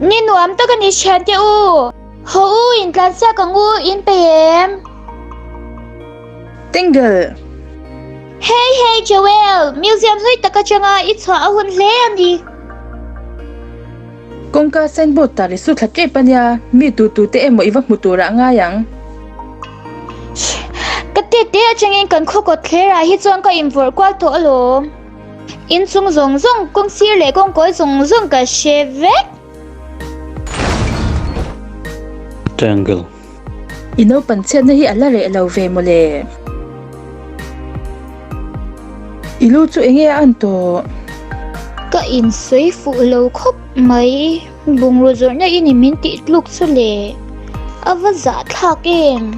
Ni nuam tak a ni thiante u. Haw u, intlansiak ang u, in peih em? Tingle! Hey hey Joel, museum hlui tak atanga i chhuah a hun hle a ni. Kawngka signboard tar i su thla tep a nia, mi tu tu te emaw i va hmu turah ngai ang. Ka tete atangin kan khaw kawt thlerah hi chuan ka invawrh kual tawh alawm. Inchung zawng zawng, kawngsir leh kawngkawi zawng zawng ka hre vek. Triangle. I naupan chhiatna hi a la reh lo ve mawle. I lu chu enge a an tawh? Ka insawi fuh lo khawp mai, bungraw zawrhna i ni min tih tluk chu le, a va zahthlak em?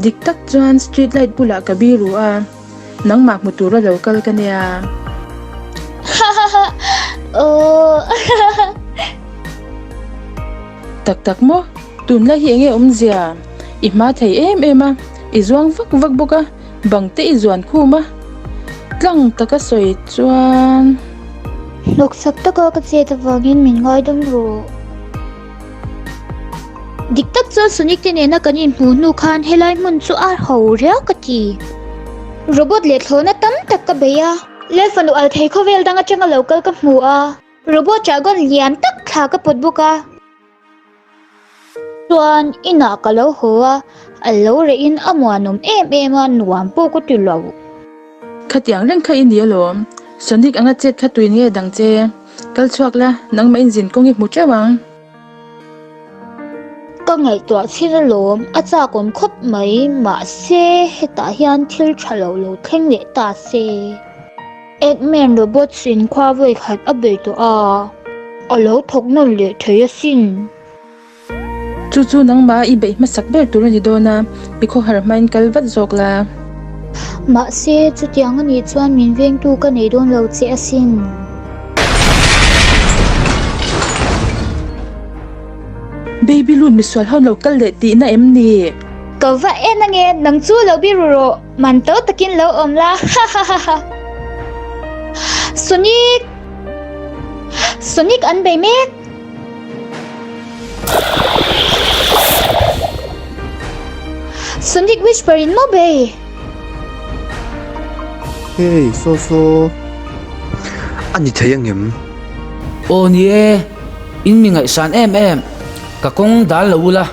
Dik tak chuan street light bulah ka biru a. Nangmah hmu tura lo kal ka nia. Tak tak maw? Tunlai hi enge awmzia? I hma thei em em a, i zuang vak vak bawk a, bang te i zuan khum a. Tlang taka sawi chuan. Hnawksak taka ka chet avangin min ngaidam rawh. Dik tak chuan Sonic te nena kan inhmuh hnu khan helai hmun chu a ho riau ka ti. Robot leh thlawhna tam tak ka bei a. Lal fanu al thei khawvel dang atanga lo kal ka hmu a. Robot dragon lian tak thla ka pawt bawk a. Chuan inah ka lo haw a, a lo reh in a muanawm em em a, nuam pawh ka ti lo. Khatiang reng kha i ni alawm. Sonic anga chet kha tuin nge dang che? Kal chhuak la, nangmah in zin kawng i hmu teuh ang. Ka ngaihtuah chhin alawm, a chak awm khawp mai, mahse hetah hian thil tha lo lo thleng leh ta se. Eggman robots in khua vawi khat a bei tawh a, a lo thawk nawn leh thei asin. Chu chu nangmah i beih hmasak ber tur a ni dawn a, i khawhar hmain kal vat zawk la. Mahse, chutiang a nih chuan min vengtu ka nei dawn lo che asin. Baby Loon misual ho lo kal leh tihna em ni? Ka va en ange, nang chu lo biru rawh, man to takin lo awm la, hahahaha. Sonic! Sonic an bei mek! Sonic Whisper in maw bei? Hey, saw saw. A ni thei angem? Aw ni e, in mi ngaihsan em em, ka kawng dal lo ula.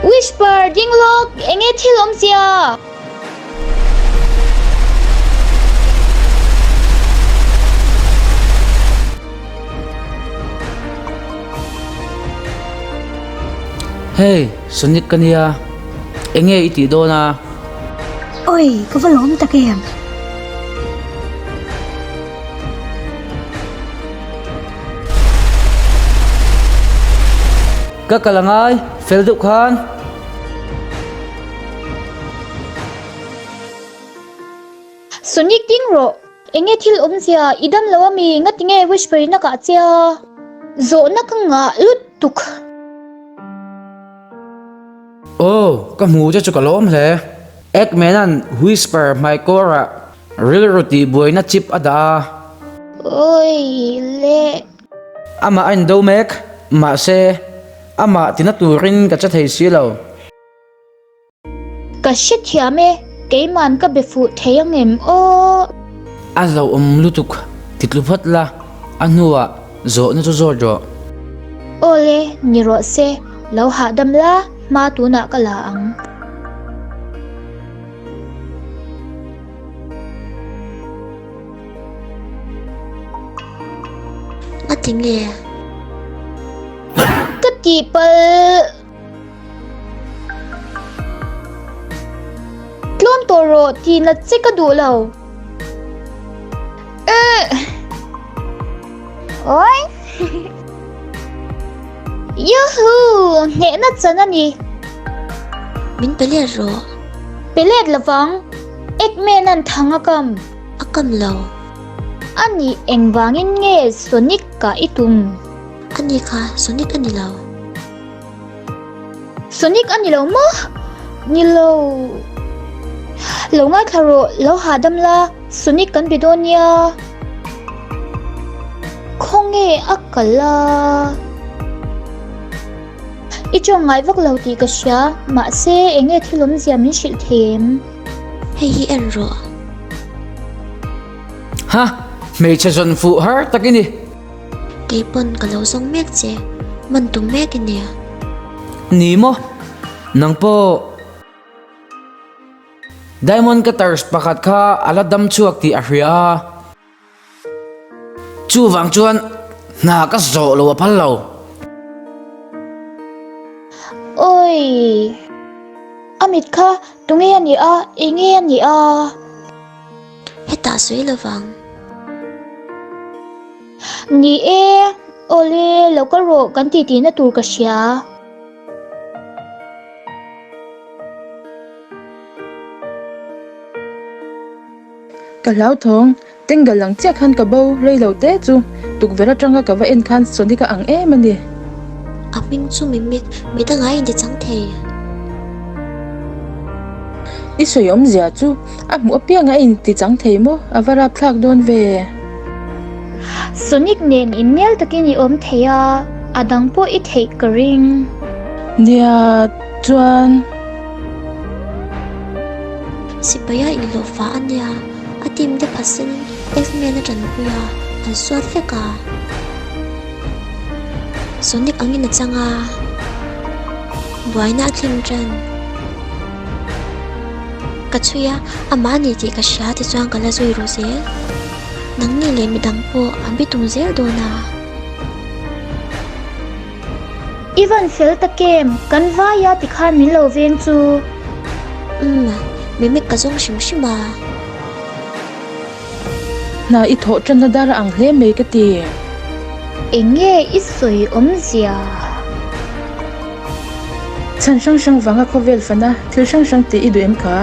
Whisper, ding lawk, enge thil awmzia? Hey, Sonic ka nia, enge i tih dawn a? Oi, ka va lawm tak em? Ka kal angai, fel deuh khan. Sonic ding rawh, enge thil awmzia i dam lo ami ngati nge whisper in a kah che a? Zawhna ka ngah lutuk. Aw, ka hmu che chu ka lawm hle. Eggman-a'n Whisper hmaikawrah rilru tihbuaina chip a dah a. Awi le. Amah a indo mek, mahse, amah tina turin ka che thei si lo. Ka hrethiam e, keiman ka be fuh thei ang em aw. A hlauhawm lutuk, ti tlu phawt la, a hnuah zawhna chu zawt rawh. Awle, ni rawh se, lo hahdam la, hma tunah ka la ang. A ti nge? Ka tihpalh. Tlawm tawh rawh tih nat che ka duh lo. Oi! Yahoo! Hnehna chan a ni. Min pe let rawh. Pe let lovang. Eggman an thang a kam. A kam lo. A nih engvangin nge Sonic kah i tum? A ni kha, Sonic a ni lo. Sonic a ni lo maw? Nilo. Lo ngaithla rawh, lo hahdam la, Sonic kan be dawn nia. Khawnge a kal a? I tawng ngai vak lo tih ka hria, mahse enge thil awmzia min hrilh thei em? Hei hi en rawh. Ha! Hmeichhe zawn fuh har tak i ni. Kei pawn ka lo zawng mek che, man tum mek i nia. Ni maw? Nang pawh Diamond Cutters pakhat kha a la dam chhuak tih a hria a. Chuvang chuan hna ka zawh lo a phal lo. Oi! A mit kha tunge a nih a, enge a nih a? Hetah sawi lovang. Ni e, awle lo kal rawh kan tih tihna tur ka hria. Ka hlauthawng, Tangle ang chiah khan ka bo rei lo te chu tukverh atanga ka va en khan Sonic a ang em a ni. A hming chu Mimik, midangah a intichang thei. I sawi awmzia chu a hmuh apiang a intichang thei maw? A va rapthlak dawn ve. Sonic nen innel takin i awm thei a, a dang pawh i theih ka ring. Nia, chuan. Sipaia inhlawhfa a nia, a team te phasin X-Men a tanpui a, an suat vek a. Sonic angin a chang a, buaina a thlen tan. Ka chhui a, amah a ni tih ka hria tichuan ka la zui ru zel. Nangni leh midang pawh an bitum zel dawn a. I van fel tak em, kan vai a tikhan min lo veng chu. Umm, mimik ka zawng hrim hrim a. Hna i thawh tanna dar a ang hle mai ka ti. Eng nge i sawi awmzia? Chhan hrang hrang vanga khawvel fana thil hrang hrang tih i duh em kha?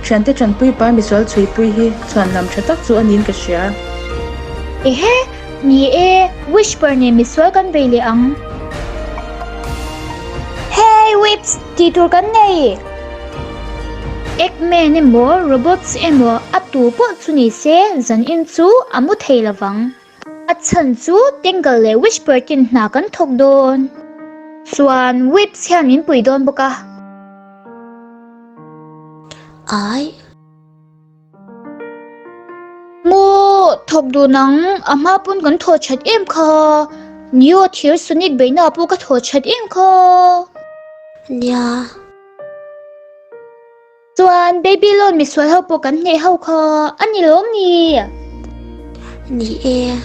Thiante tanpui pa misual chhuipui hi chhuan lam tha tak chu a niin ka hria. Ehe, ni e, Whisper nen misual kan bei leh ang. Hey Whips, tih tur kan nei! Eggman emaw Robots emaw a tu pawh chu ni se zanin chu a mu thei lovang. A chhan chu Tangle leh Whisper ten hna kan thawk dawn. Chuan Whips hian min pui dawn bawk a. Ai. Maw, thawk duh nang, a hma pawn kan thaw that em kha. Neo thir Sonic beihna pawh ka thaw that em kha. Nia. Chuan Babylon misual ho pawh kan hneh ho kha a ni lawm ni? Ni e.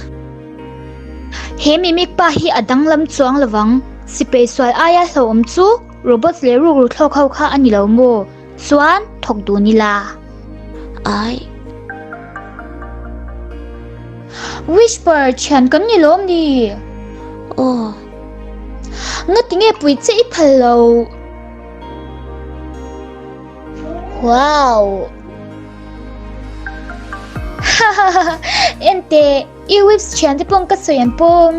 He mimik pa hi a danglam chuang lovang. Sipai sual aia hlauhawm chu robots leh rukru thlawk ho kha a ni lo maw? Chuan thawk dun ila. Ai. Whisper, thian kan ni lawm ni? Aw. Ngatinge pui che i phal lo? Wow! Hahaha! Ente, i whips thian te pawh ka sawi an pawm.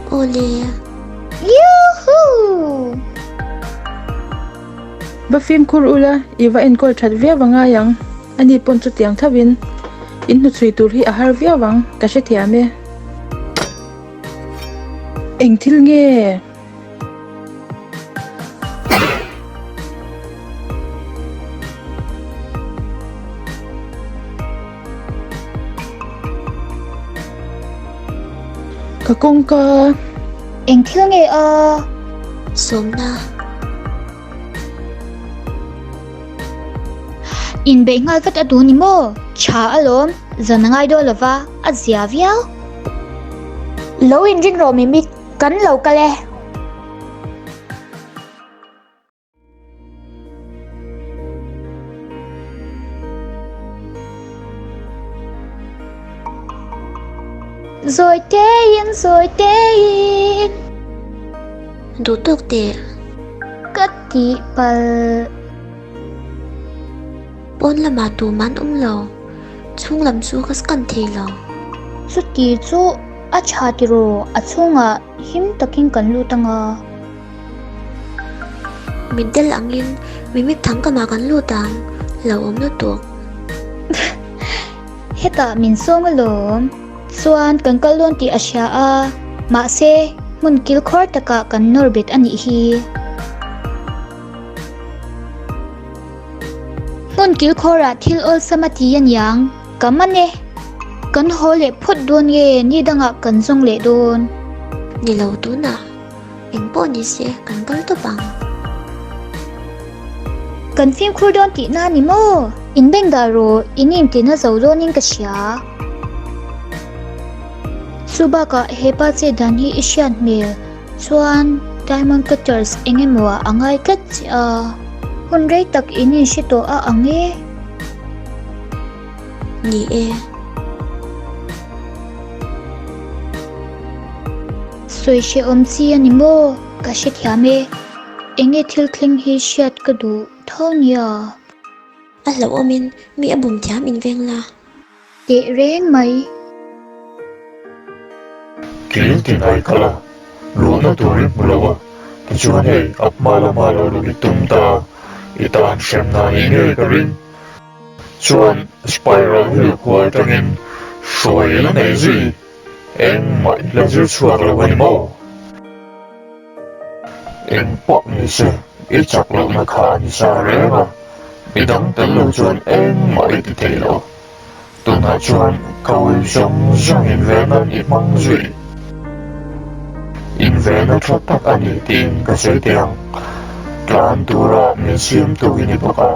Awle. Yoo-hoo! Va fimkhur ula, i va enkawl that viau a ngai ang. Ani pawn chutiang thovin in hnuchhui tur hi a har viau ang, ka hrethiam e. Eng thil nge? Ka kawngka. Eng thil nge a? Sawmna. Inbeih nghal vat a duh ni maw? Tha alawm, zan a ngai dawn lova, a zia viau. Lo inring rawh Mimik, kan lo kal e. Zawi teiin, zawi teiin. Duh tawk teh. Ka tihpalh. Pawn lamah tumah an awm lo. Chhung lam chu ka scan thei lo. Chuti chu. A tha tiraw, a chhungah him takin kan lut anga. Mitdel angin mimik thang kamah kan lut ang, hlauhawm lutuk. Hetah min sawm alawm. Chuan kan kal dawn tih a hria a, mahse hmun kilkhawr takah kan nawr bet a nih hi. Hmun kilkhawrah thil awlsam a ti aniang, ka man e. Kan haw leh phawt dawn nge ni dangah kan zawng leh dawn? Ni lo tunah engpawh ni se kan kal tawp ang. Kan fimkhur dawn tihna ni maw? In beng dah rawh, in intina zo dawnin ka hria. Chu bakah hepa chet dan hi i hriat hmel chuan Diamond Cutters eng emaw ah a ngai tlat che a. Hun rei tak in inhre tawh a ang e. Ni e. Sawi hrehawm chi a ni maw? Ka hrethiam e. Enge thil thleng hi hriat ka duh tho nia. A hlauhawmin mi a bum thiam in veng la. Teh reng mai. Kil tin ai kal a, luhna tur i hmu lo a, tichuan hei a hma lama lo luh i tum ta, i tan hremna anih ngei ka ring. Chuan Spiral Hill khua atangin hruai la nei zui, engmah i la zir chhuak lo a ni maw? Eng pawh ni se, i chak lohna kha a ni sa reng a, midang tel lo chuan engmah i ti thei lo. Tunah chuan ka ui zawng zawng inven nan i hmang zui. Invenna tha tak a ni tiin ka sawi thei ang. Tlan tura min siamtu i ni bawk a.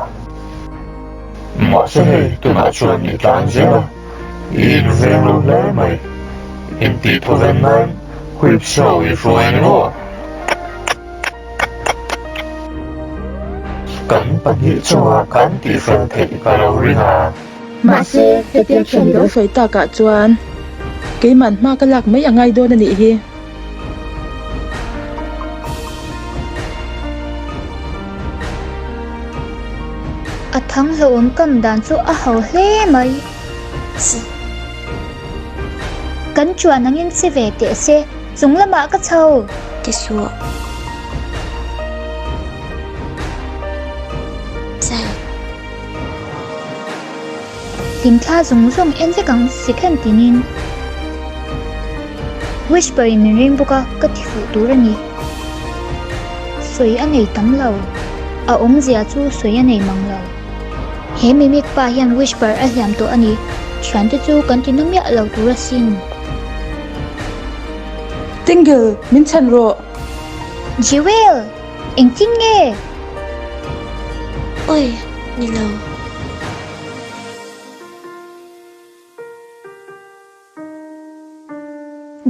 Mahse hei, tunah chuan i tlan zel a. I inveng lo hle mai. Intih thawven nan whip show i hruai a ni maw? Kan pahnih chunga kan tihfel theih ka lo ring a. Mahse, hetia thian i lo sawi takah chuan keiman hma ka lak mai a ngai dawn a nih hi. A thang hlauhawm kam dan chu a ho hle mai. Kan chuan angin che ve teh se, chung lamah ka chho. Ti suh. Chal. Hlimthla zawng zawng en vek ang second tinin. Whisper in min ring bawk a, ka ti fuh tur a ni. Sawi a nei tam lo. A awmzia chu sawi a nei mang lo. He mimik pa hian Whisper a hliam tawh a ni. Thiante chu kan ti na miah lo tur asin. Tingle, min chhan rawh. Jewel! Engtin nge? Oi, ni lo.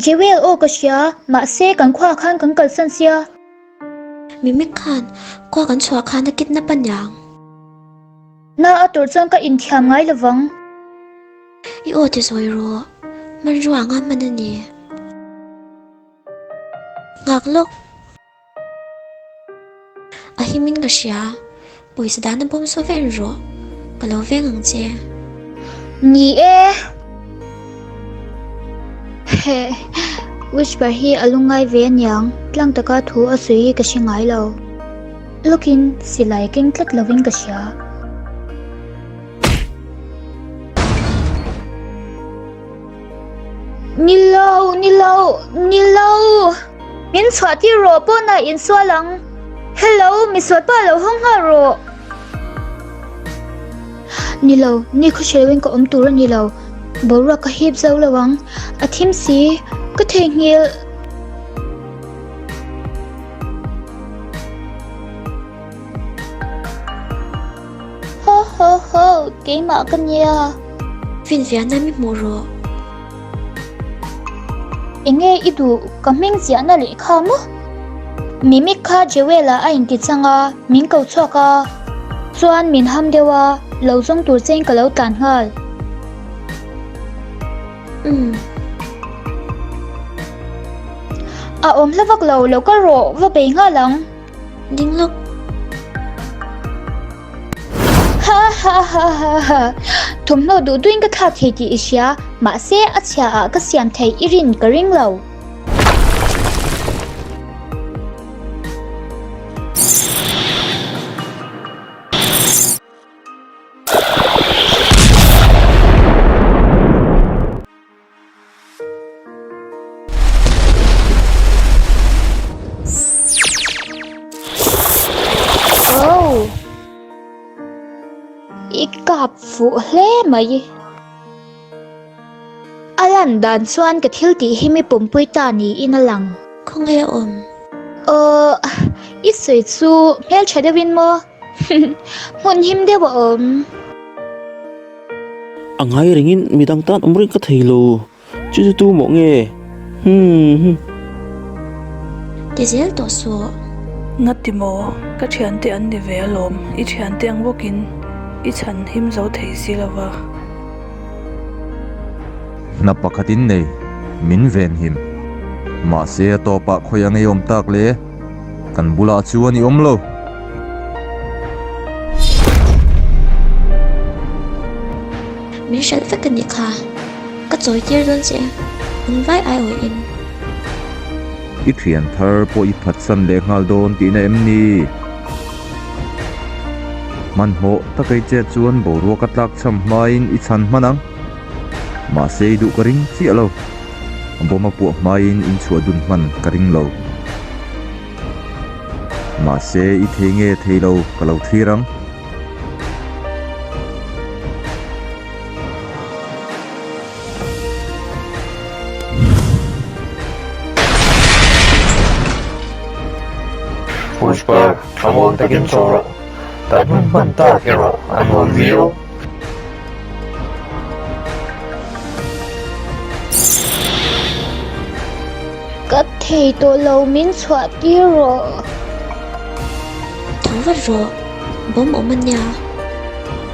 Jewel aw ka hria, mahse kan khuaah khan kan kalsan sia. Mimik khan khua kan chhuah khan a kidnap a niang. Na a tur chuan ka inthiam ngai lovang. I aw ti zawi rawh, hmanrua anga hman a ni. Nghak lawk. A himin ka hria, pawisa dana bawm saw vel rawh, ka lo veng ang che. Ni e. Heh, Whisper hi a lungngai ve aniang, tlang taka thu a sawi hi ka hre ngai lo. Lawkin silai keng tlat lovin ka hria. Ni lo, ni lo, ni lo! Min chhuah tir rawh pawnah insual ang. Hello, misualpa lo hawng nghal rawh. Ni lo, ni khawhreloin ka awm tur a ni lo. Boruak ka hip zo lo ang. A thim si, ka theihnghilh. Ho ho ho, keimah ka nia. Finfiahna mi hmuh rawh. Enge i duh ka hming ziahna lehkha maw? Mimik kha Jewel-a a inti chang a, min ko chhuak a. Chuan min ham deuh a, lo zawng tur chein ka lo tlan nghal. Umm. A awm hla vak lo, lo kal rawh, va bei nghal ang. Ding lawk. Ha ha ha ha ha. Thawmhnaw duh duhin ka thlak thei tih i hria, mahse a chhia ah ka siam thei i rin ka ring lo. Oh! I kap fuh hle mai. A lan dan chuan ka thil tih hi mi pumpui ta niin a lang. Khawnge a awm? Aw, i sawi chu hmeltha deuhin maw? Hmun him deuh a awm. A ngai rengin midang tan awm reng ka thei lo. Chu chu tu mawh nge? Humm. Ti zel tawh suh. Ngati maw? Ka thiante an ni ve alawm. I thiante ang bawkin i chhan him zo thei si lo va. Hna pakhatin nei, min venhim. Mahse a tawpah khawi a ngeiawm tak le? Kan bulah chuan i awm lo. Min hralh vek a nih kha. Ka chawi tir dawn che, an vai ai awih in. I thian thar pawh i phatsan leh nghal dawn tihna em ni? Hmanhmawh taka i chet chuan boruak a tlak cham hmain i chhan hman ang. Mahse i duh ka ring chiah lo. Bawm a puah hmain inchhuah dun hman ka ring lo. Mahse i thei nge thei lo ka lo thlir ang. Whisper, thlamuang takin chaw rawh. Kan hun hman tak erawh a nuam viau. Ka thei tawh lo min chhuah tir rawh. Tho vat rawh, bawm awm a nia.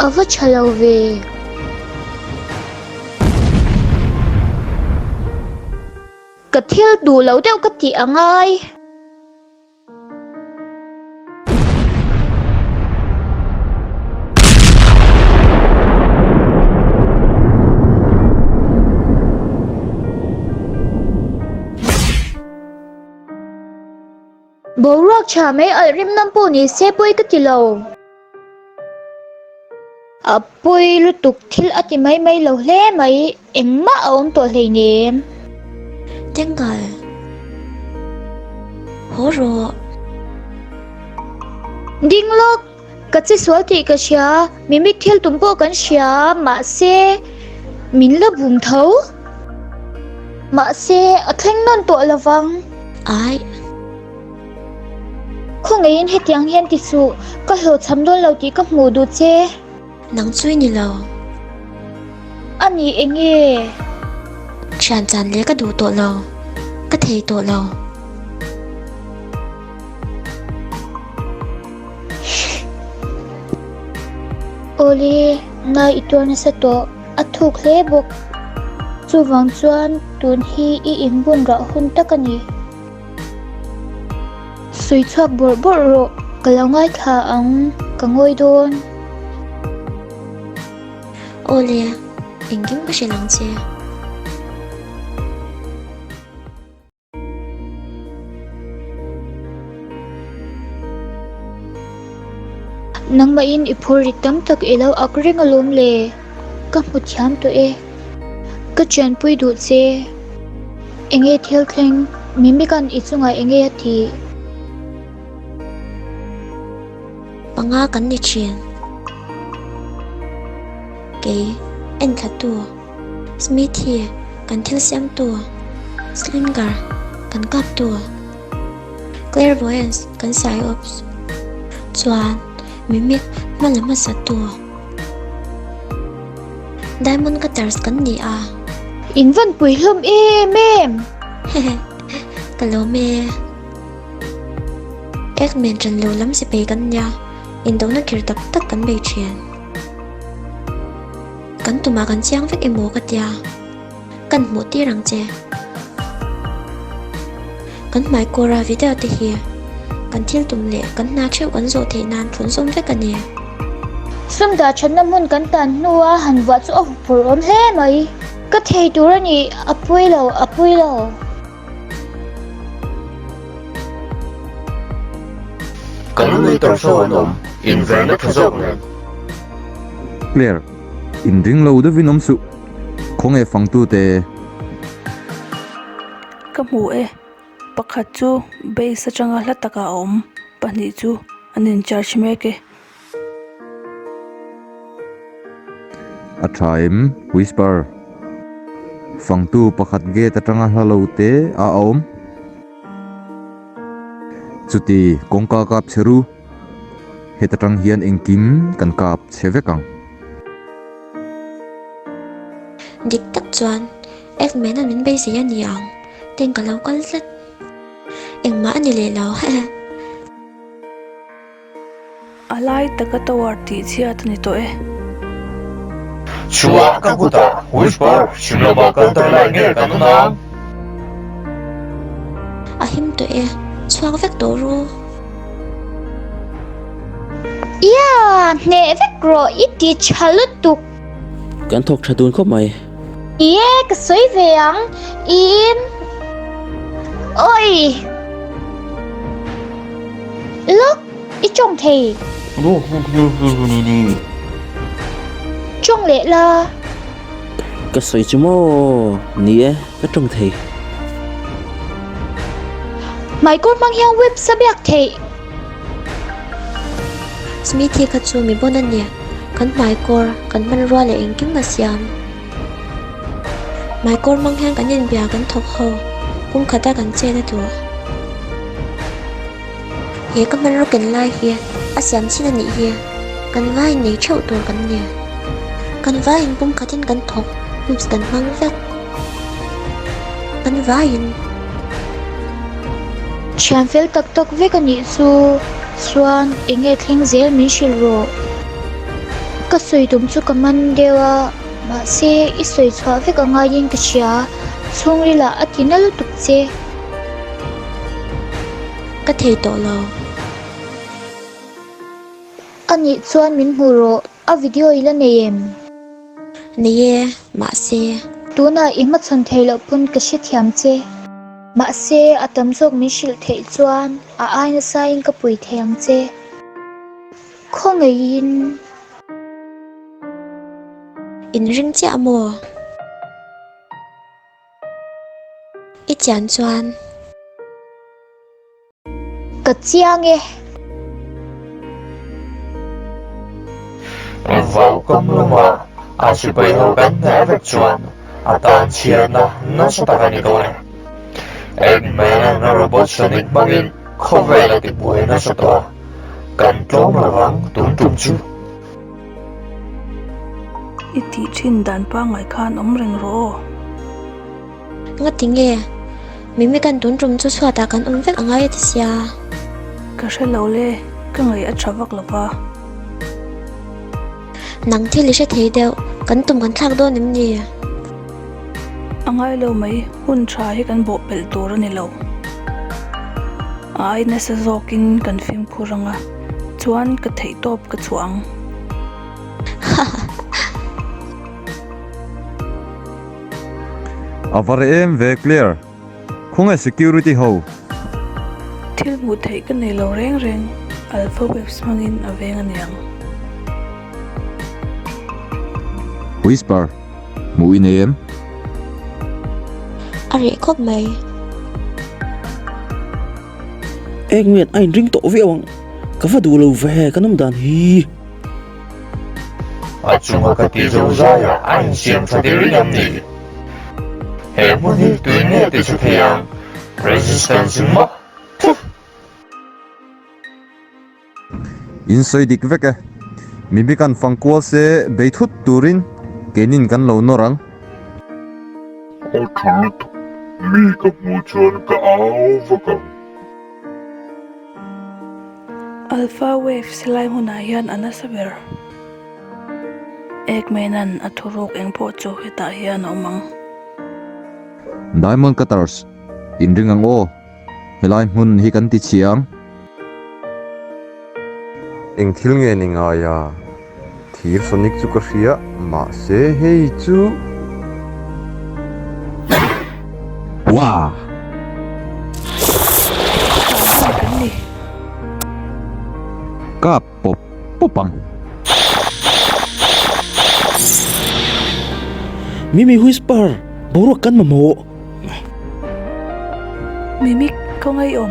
A va tha lo ve. Ka thil duh lo deuh ka tih a ngai. Boruak tha mai alh rim nam pawh ni se pawi ka ti lo. A pawi lutuk thil a ti mai mai lo hle mai, engmah a awm tawh hleinem. Tangle, haw rawh. Ding lawk, ka che sual tih ka hria, mimik thil tum pawh kan hria, mahse min la bum tho. Mahse a thleng nawn tawh lovang. Ai. Khawngaihin hetiang hian ti suh, ka hlawhchham dawn lo tih ka hmuh duh che. Nang chu i ni lo. A ni eng nge? Thian chan leh ka duh tawh lo, ka thei tawh lo. Awle, nai i tuar nasa tawh, a thuk hle bawk. Chuvang chuan tun hi i inbun rah hun tak a ni. Sawi chhuak bawrh bawrh rawh, ka lo ngaithla ang, ka ngawi dawn. Awle, engkim ka hrilh ang che. Nangmahin i phur rit tam tak i lo ak reng alawm le, ka hmu thiam tawh e. Ka ṭianpui duh che. Enge thil thleng? Mimikan i chungah enge a tih? Panga kan ni ṭhin. Kei, enthlatu, Smithy, kan thil siamtu, Slinger, kan kaptu, Clairvoyance, kan psyops, chuan Mimik hma la hmasatu. Diamond Cutters kan ni a. In van pui hlawm em em! Hehe, ka lawm e. Eggman ṭan lo lam sipai kan nia, indona khir tak tak kan bei ṭhin. Kan tumah kan chiang vek emaw ka tia, kan hmuh tir ang che. Kan hmaikawra video te hi kan thil tum leh kan hna theuh kan zawh theih nan thlun zawm vek a ni. Sum dah thatna hmun kan tan hnua han vuah chu a huphurh awm hle mai. Ka thei tur a ni, a pui lo, a pui lo. Calculator saw an awm, invenna tha zawk nen. Claire, inring lo deuhin awm suh, khawnge fangtute? Ka hmu e, pakhat chu base atanga hla takah a awm, pahnih chu an in charge mek e. A tha em? Whisper. Fangtu pakhat gate atanga hla lo te a awm. Chuti kawngka kap che ru. Heta tang hian engkim kan kap che vek ang. Dik tak chuan Eggman-a'n min beisei a ni ang, ten ka lo kal tlat. Engmah a ni leh lo. A lai taka tower tih chhiat a ni tawh e. Chhuah ka kutah Whisper chhimlama kal tar lai nge kan awm ang? A him tawh e, chhuak vek tawh ru. Ia, hneh vek rawh i ti tha lutuk. Kan thawk tha dun khawp mai. Ie, ka sawi ve ang. Iin. Oi! Lawk, i tawng thei. Tawng leh la. Ka sawi chu maw? Ni e, ka tawng thei. Hmaikawr hmang hian web sa biak theih. Smithy kha chu mi bon a ni. Kan hmaikawr, kan hmanrua leh engkim a siam. Hmaikawr hmang hian kan inbia kan thawk ho, pum khata kan chen a duh. He ka hmanraw ken lai hi a siam chin a nih hi. Kan vaiin nei theuh tur kan ni. Kan vaiin pum khatin kan thawk, whips kan hmang vek. Kan vaiin. Thian fel tak tak vek a nih chu, chuan eng nge thleng zel min hrilh rawh. Ka sawi tum chu ka man deuh a, mahse i sawi chhuah vek a ngaiin ka hria, chhungrilah a ti na lutuk che. Ka thei tawh lo. A nih chuan min hmu rawh, a video i la nei em? Nei e, mahse. Tunah i hmachhawn theih loh pawn ka hrethiam che. Mahse, a tam zawk min hrilh theih chuan a ai nasain ka pui thei ang che. Khawngaihin. Inring chiah maw? I chian chuan. Ka chiang e. Vaukam lama a sipai ho kan hneh vek chuan a tan chhiatna nasa tak a ni dawn e. Eggman-a'n a robot Sonic hmangin khawvel a tibuai nasa tawh a, kan tlawm lovang tun tum chu. I tih thin dan pangngai khan awm reng rawh aw. Ngati nge? Mimi kan tun tum chu chhuatah kan awm vek angai a ti sia. Ka hre lo le, ka ngaih a tha vak lo va. Nang thil i hre thei deuh, kan tum kan thlak dawn em ni? A ngai lo mai, hun tha hi kan bawh pelh tur a ni lo. A ai nasa zawkin kan fimkhur ang a, chuan ka theihtawp ka chhuah ang. A va reh em ve Claire, khawnge security ho? Thil hmuh theih ka nei lo reng reng, Alpha Waves hmangin a veng a niang. Whisper, hmuh i nei em? A reh khawp mai. Eggman a inring tawh viau ang, ka va duh lo ve kan awm dan hi. A chunga ka tih zo zaiah a insiam tha tir in em ni? He hmun hi tui nge ti chu thei ang? Resistance in maw? Phuh! In sawi dik vek e. Mimi kan fang kual se bei thut turin keinin kan lo nawr ang. A tha lutuk, mi ka hmuh chuan ka au vak ang. Alpha waves helai hmunah hian a nasa ber. Eggman-a'n a thuruk eng pawh chu hetah hian a awm ang. Diamond Cutters, inring ang aw, helai hmun hi kan ti chhia ang. Eng thil nge ni ngai a? Thir Sonic chu ka hria, mahse hei chu. Wah! Tlan kan ni. Kap pawp pawp ang. Mimi Whisper, boruak kan mamawh. Mimik ka ngaihawm.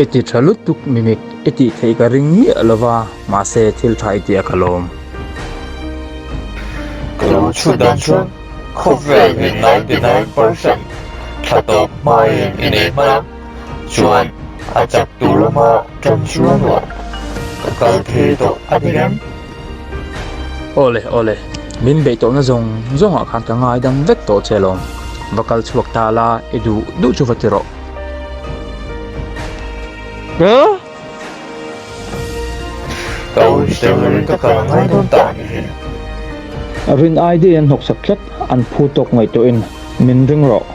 I ti tha lutuk Mimik, i tih theih ka ring miah lova, mahse thil tha i ti a ka lawm. Ka lo chhut dan chuan khawvel hi 99% thla tawp hmain i nei hman a, chuan a chak tur lama tan chuan ruah ka kal thei tawh a ni reng. Awle awle, min beih tawhna zawng zawngah khan ka ngaidam vek tawh che alawm. Va kal chhuak ta la, i duh duh chu va ti rawh. Ka wish deuh lovin ka kal ngai dawn ta a ni hi. Rin ai deuhin an hnawksak tlat, an phu tawk ngaihtuahin min ring rawh.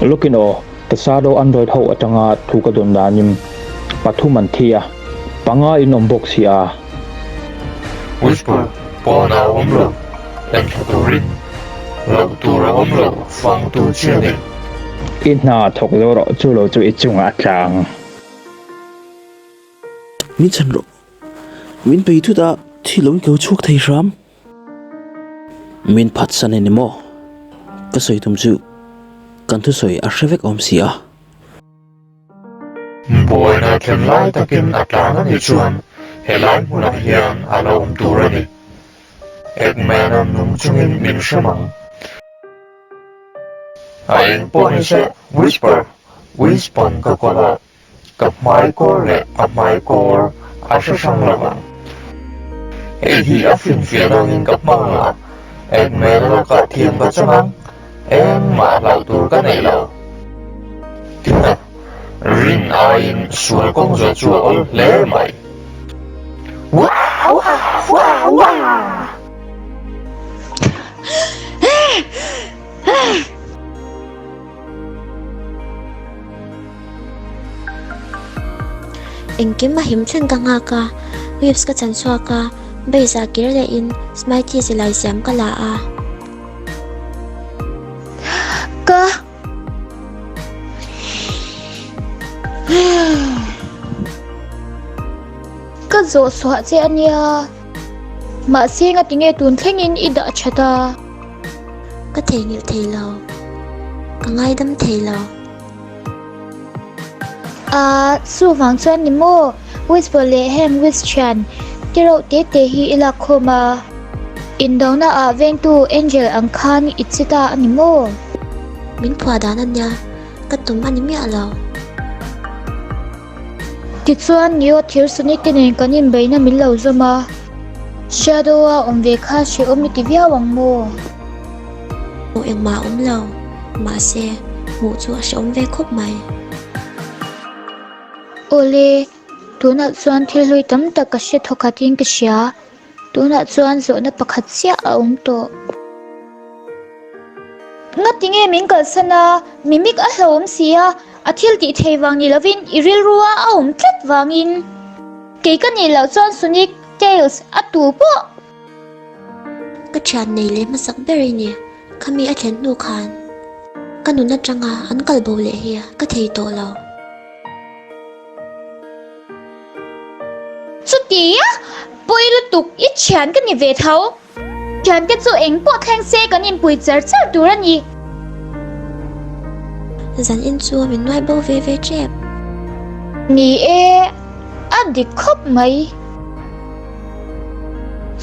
Lawkin aw, Tesado Android ho atanga thu ka dawn danin pathum an thi a, panga in awm bawk si a. Whisper, Pawnah a awm lo, enthla turin loh tur a awm lo, fang tur chi a ni. I hna thawk zo rawh, chu lo chu i chungah a tlang. Min chhan rawh, min bei thut a, thi lo in ka lo chhuak thei hram. Min phatsan a ni maw? Ka sawi tum chu kan thusawi a hre vek awm si a. Buaina thlen lai takin a tlan a nih chuan helai hmunah hian a la awm tur a ni. Eggman-a nung chungin min hrem ang. A eng pawh ni se, Whisper, Wispan ka kawl a. Ka hmai kawr leh a hmai kawr a hre hrang lo ang. Hei hi a finfiah dangin ka hmang ang a, Eggman lakah thiam ka chang ang, engmah hlauh tur ka nei lo. Rin aiin sual kawng zawh chu a awl hle mai. Wah! Wah! Wah! Wah! Engkim a him thleng ka nghak a, Weaves ka chan chhuak a, base ah kir leh in Smithy silai siam ka la a. Ka Ka zawh suah che a nia, mahse ngatinge tun thlengin i dah that a? Ka theihnghilh thei lo. Ka ngaidam thei lo. Ahh, chuvang chuan ni maw? Whisper leh heng Whis thian te reuh te te hi i lak khawm a. Indona ah vengtu Angel ang khan i che ta a ni maw? Min phuah dan a nia, ka tum a ni miah lo. Tichuan, Neo thir Sonic te nen kan inbeihna min lo zawm a, Shadow-a awm ve kha hrehawm i ti viau ang maw? Hmuh engmah a awm lo, mahse, hmuh chu a hrehawm ve khawp mai. Awle, tunah chuan thil hlui tam tak ka hre thawkhatin ka hria. Tunah chuan zawhna pakhat chiah a awm tawh. Ngati nge min kalsan a, mimik a hlauhawm si a, a thil tih thei vang ni lovin i rilrua a awm tlat vangin. Kei ka nih loh chuan Sonic, Tails, a tu pawh. Ka thian nei leh hmasak ber i ni, khami a thlen hnu khan ka nun atanga an kal bo leh hi ka thei tawh lo. Chutia, pawi lutuk i thian ka ni ve tho. Thiante chu eng pawh thleng se kan inpui char char tur a ni. Zan in chu min nuai bo ve ve tep. Ni e, a dik khawp mai.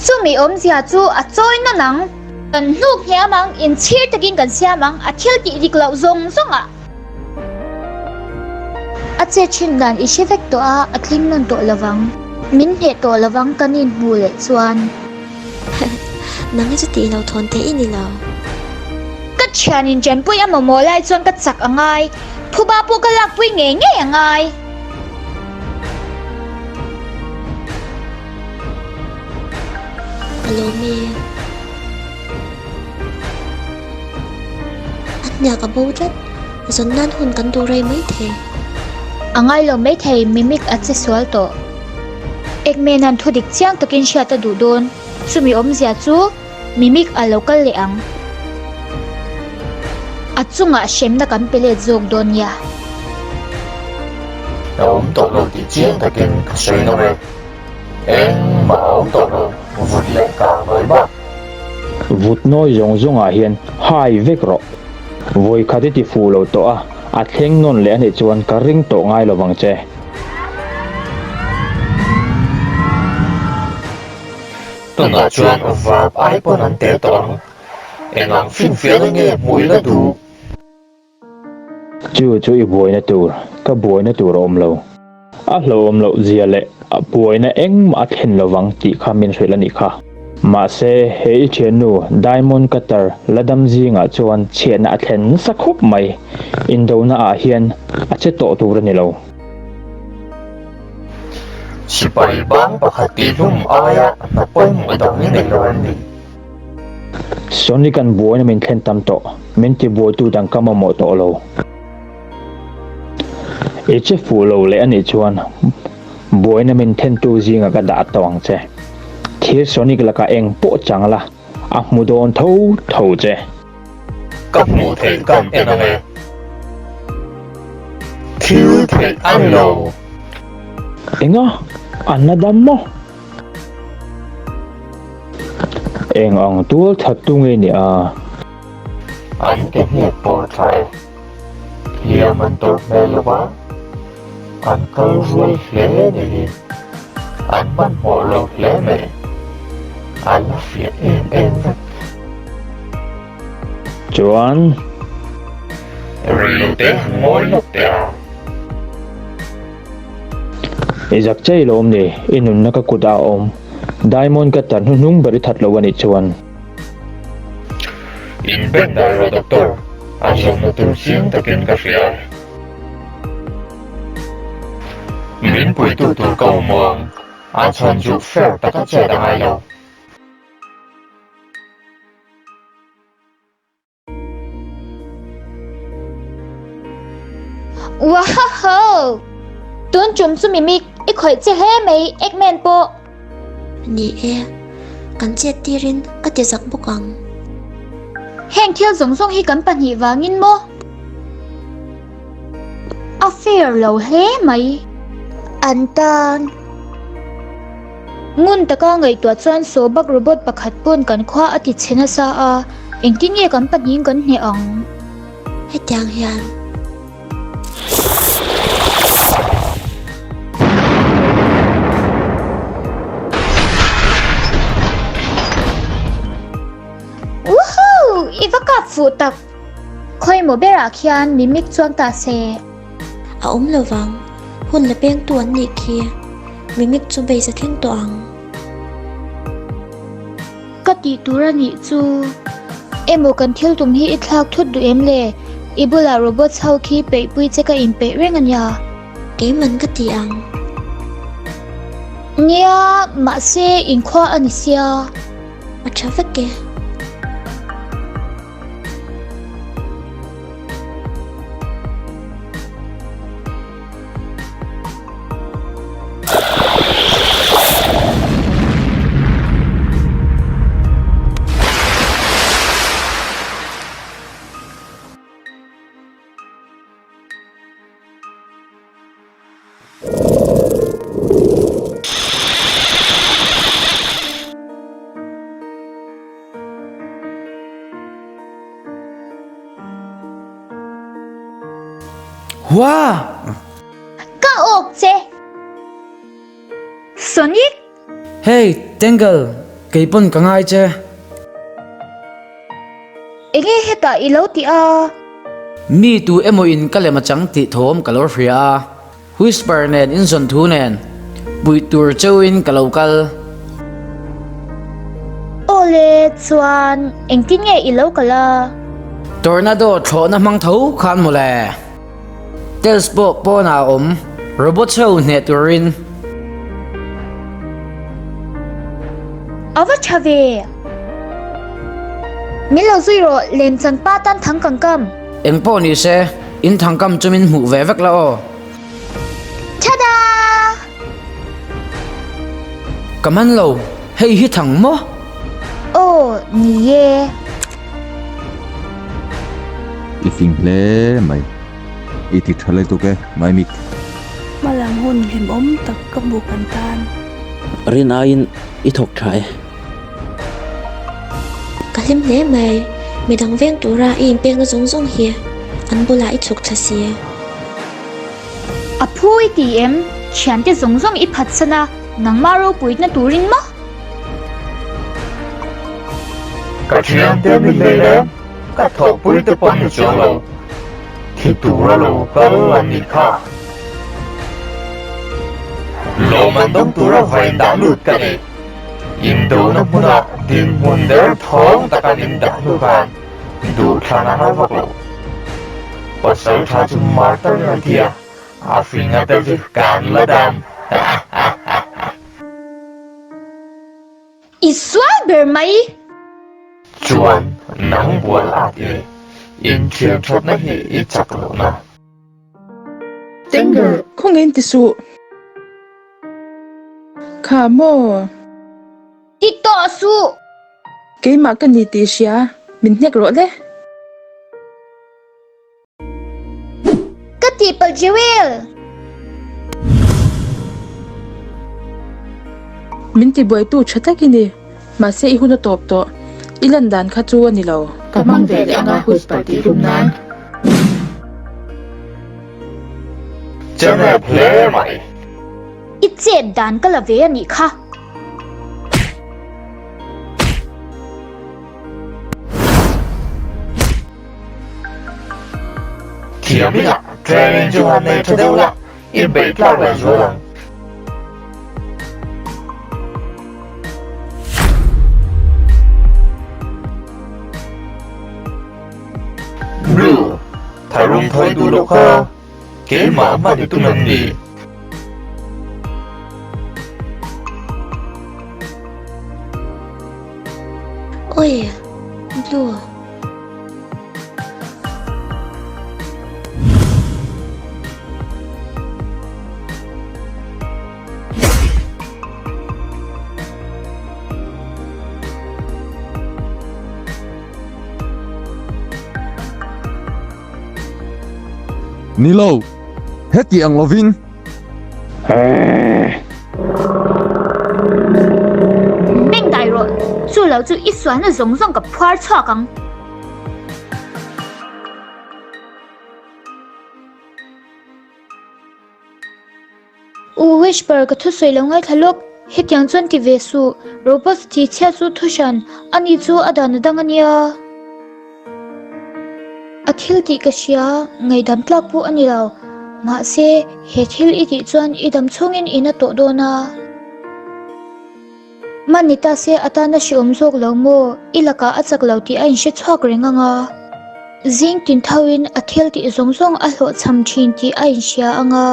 Chumi awmzia chu a chawi nawn ang. Kan hnuk hniam ang, inchhir takin kan siam ang, a thil tih dik loh zawng zawng ah. A che thin dan i hre vek tawh a, a thleng nawn tawh lovang. Min hneh tawh lovang kan inhmuh leh chuan. Nang hi chu tih lo thawn theih i ni lo. Ka thian in ṭanpui a mamawh lai chuan ka chak a ngai. Phuba pawh ka lakpui ngei ngei a ngai. Ka lawm e. A hniak a bo tlat. Zawn nan hun kan duh rei mai thei. A ngai lo maithei Mimic a che sual tawh. Eggman-a'n thudik chiang takin hriat a duh dawn. Chumi awmzia chu Mimic a lo kal leh ang. A chungah hremna kan pe let zawk dawn nia. A awm tawh lo tih chiang takin ka sawi ngam e. Engmah a awm tawh lo, vut leh kang nawi bak. Vut nawi zawng zawngah hian hai vek rawh. Vawi khat i ti fuh lo tawh a, a thleng nawn leh a nih chuan ka ring tawh ngai lo vang che. Tunah chuan vap ai pawn an tel tawh ang. Eng ang finfiahna nge hmuh ila duh? Chu chu i buaina tur, ka buaina tur a awm lo. A hlauhawm loh zia leh a buaina engmah a thlen lovang tih kha min hrilh a nih kha. Mahse, he i thiannu Diamond Cutter la dam zingah chuan chhiatna a thlen nasa khawp mai. Indona ah hian a che tawh tur a ni lo. Sipai bang pakhat tihhlum aia hna pawimawh dang i nei lo em ni? Sonic an buaina min thlen tam tawh, min ti buaitu dang ka mamawh tawh lo. I che fuh lo leh anih chuan buaina min thentu zingah ka dah tawh ang che. Thir Sonic lakah eng pawh chang la, a hmu dawn tho tho che. Ka hmuh theih kan en ang e. Thil theih a ni lo. Enga? An la dam maw? Eng ang tual that tu nge ni a? An ke hniak pawh tha e. Hliam an tawrh hmel lo va, an kal rual hle ni hi. An hmanhmawh lo hle mai. A la fiah em em vek. Chuan. Rei lo te han ngawi lawk teh a. I zak chei lo awm ni, i nunna ka kut ah a awm. Diamond ka tar hnuhnung ber i that lo a nih chuan. In ben dai rawh doctor, a zawmna tur chiang takin ka hria. Min puitu tur ka awm ang, a chhan chu fair taka chet a ngai lo. Wahaho! Tun tum chu Mimic, i khawih che hle mai, Eggman pawh. Ni e, kan chet tirin ka ti zak bawk ang. Heng thil zawng zawng hi kan pahnih vangin maw? A fair lo hle mai. An tan. Ngun taka ngaihtuah chuan Sobak robot pakhat pawn kan khua a ti chhe nasa a, engtin nge kan pahnihin kan hneh ang? Hetiang hian. Woohoo! I va kap fuh tak! Khawimaw berah khian mimik chuang ta se. A awm lo vang, hun la pengtu an nih khi Mimik chu bei za thleng tawh ang. Ka tih tur a nih chu. Emaw kan thil tum hi i thlak thut duh em le? I bulah robots ho khi peihpui che ka inpeih reng a nia. Keiman ka ti ang. Nia, mahse inkhua a ni sia. A tha vek e. Hua! Ka awk che! Sonic! Hey, Tangle, kei pawn ka ngai che. Enge hetah i lo tih a? Mi tu emaw in ka lem a chang tih thawm ka lo hria a. Whisper nen inzawn thu nen puih tur cheuhin ka lo kal. Awle, chuan engtin nge i lo kal a? Tornado thlawhna hmang tho khan mawle. Tails pawh pawnah a awm, robots ho hneh turin. A va tha ve. Min lo zui rawh, lemchan pa tan thang kang kam. Engpawh ni se, in thangkam chu min hmuh ve vek la aw. Ka man lo, hei hi thang maw? Aw, ni e. I fing hle mai. I ti tha lutuk e, Maimik. Hmalam hun hlimawm tak ka hmu kan tan. Rin aiin i thawk tha e. Ka hlim hle mai, midang veng tura i inpekna zawng zawng hi an bulah i chhuk thla si. A phu i ti em? Thiante zawng zawng i phatsan a, nangmah ropuitna turin maw? Ka thiante ni hlei em? Ka thawhpui te pawh ni chuang lo. Thi tura lo kal a nih kha. Lawmman dawng tura vain dah lut ka ni. Indona hmunah dinhmun der thawng taka min dah hnu khan duhthlan a har vak lo. Pasal tha chu martar an ti a, a fing ate chu kan la dam. I sual ber mai! Chuan nang bual at i inthian thatna hi i chak lohna. Tangle, khawngaih ti suh. Kha maw? Ti tawh suh! Keimah ka ni tih hria, min hnek rawh le. Ka tihpalh Jewel! Min tibuaitu tha tak i ni, mahse i hun a tawp tawh. I lan dan kha chu a ni lo. Ka hmang ve leh anga Whisper tih hlum nan. Che nep hle mai. I chet dan ka la ve a nih kha. Thiam ila training chu han nei tha deuh la, i beih tlak leh zual ang. Blue, tharum thawi duh loh kha keimah hman i tum em ni? Oi, Blue. Ni lo, heti ang lovin. Beng dai rawh, chu lo chu i sualna zawng zawng ka phuar chhuak ang. U Whisper ka thusawi lo ngaithla lawk, hetiang chuan ti ve suh, robots thi chhia chu thu hran, ani chu a dan a dang a nia. A thil tih ka hria, ngaihdam tlak pawh a ni lo, mahse he thil i tih chuan i dam chhungin i na tawh dawn a. Hman ni ta se a tana hreawm zawk lo maw? I lakah a chak lo tih a inhre chhuak reng ang a. Zing tin thoin a thil tih zawng zawng a hlawhchham thin tih a inhria ang a.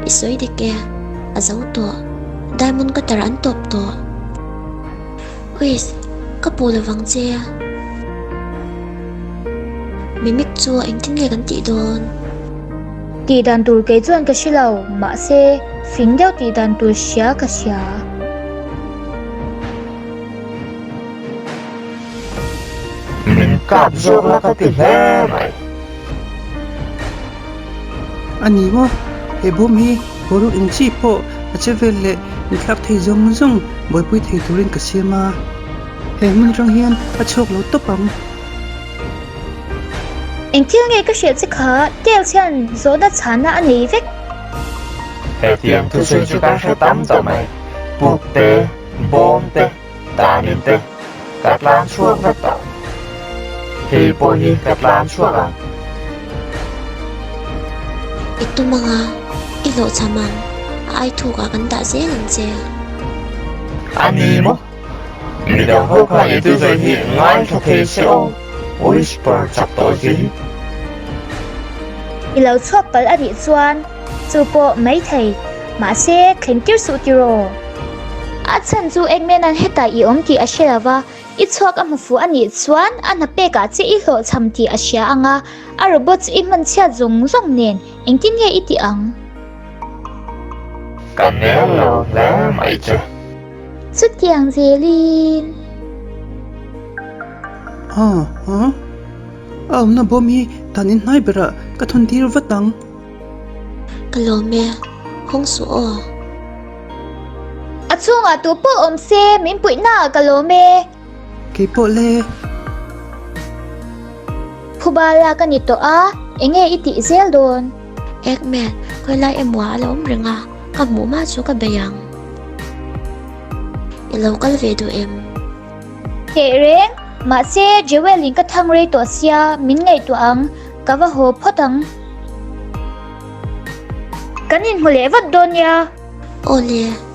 I sawi dik e, a zo tawh. Diamond cutter an tawp tawh. Uis, ka puh lovang che. Mimik chu engtin nge kan tih dawn? Tih dan tur kei chuan ka hre lo, mahse fing deuh tih dan tur hria ka hria. Min kap zawk la ka ti hle mai. A ni maw? He bawm hi boruak eng chi pawh a che vel leh inthlak thei zawng zawng buaipui thei turin ka siam a. He hmun atang hian a chhuak lo tawp ang. Engthil nge ka hrilh che kha Tails hian zawhna chhana a nei vek. Hetiang thusawi chu kan hre tam tawh mai. Puk te, bawm te. Tanin te, ka tlan chhuak vek tawh. Hei pawh hi ka tlan chhuak ang. I tum ang a, i hlawhchham ang, a ai thuk ah kan dah zel ang che. A ni maw? Midang ho khan i thusawi hi ngaithla thei se aw, whisper chak tawh zia hi. I lo chhuak palh a nih chuan Chu pawh maithei, mahse thleng tir suh tiraw? A chhan chu Eggman-a'n hetah i awm tih a hre lo va. I chhuak a hmu fuh a nih chuan a hna pekah che i hlawhchham tih a hria ang a, a robot chu i hman chhiat zawng zawng nen engtin nge i tih ang? Ka nel lo hle mai che. Chutiang zelin. Aw, aw. A awmna bawm hi dan in hnai berah ka thawn tir vat ang. Ka lawm e, hawng suh aw. A chhungah tu pawh awm se min puihna ah ka lawm e. Kei pawh le. Phuba lak a ni tawh a, enge i tih zel dawn? Eggman, khawilai emaw ah a la awm reng a, ka hmuh hma chu ka bei ang. I lo kal ve duh em? Teh reng, mahse Jewel in ka thang rei tawh sia, min ngaihtuah ang, ka va haw phawt ang. Kan inhmu leh vat dawn nia. Aw le.